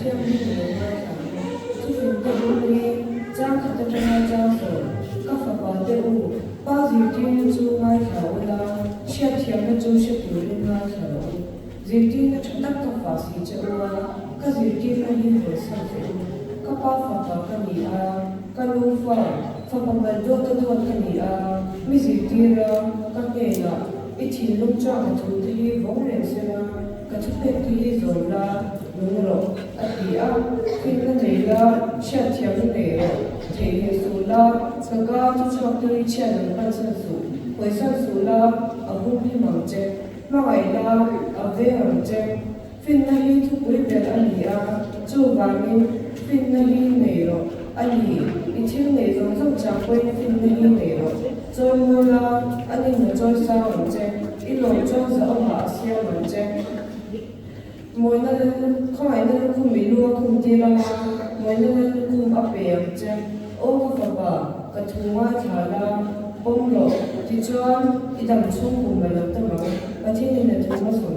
Thianghlim i lo ngaithla ang. Thufingte bu hi chang khat atanga chang sawi, Ka fapa te u, pa zirtirna chu ngaithla ula, hriatthiamna chu hre turin ngaithla rawh u. Zirtirna tha tak ka fah si che u a, ka zirtirna hi hawisan che u. Ka pa fapa ka ni a, ka nu fa, fapa mal dawt a duat ka ni a, mi zirtir a, ka hnenah i thinlung chuan ka thu te hi vawng reng se la, ka thupek te hi zawm la, nung rawh, a ti a. Finna nei la, hriatthiamna nei rawh, theihnghilh suh la, ka ka thuchhuak te hi chhiat an pansan suh, hawisan suh la, a hum him ang che. Hmangaih la, a veng ang che. Finna hi thupui ber a ni a, chuvangin finna hi nei rawh a ni. I thil neih zawng zawng chang pawhin finna hi nei rawh. Chawi mawi la, a ninna chawi sang ang che. I lawm chuan zahawmah a siam ang che. Mawina lal, khawngaihna lukhum i lu a khum tir ang a, mawina lal lukhum a pe ang che. Aw ka fapa, ka thu ngaithla la, pawm rawh. Tichuan, i dam chhung kum a lo tam ang. Pathianin a thu hmasawm.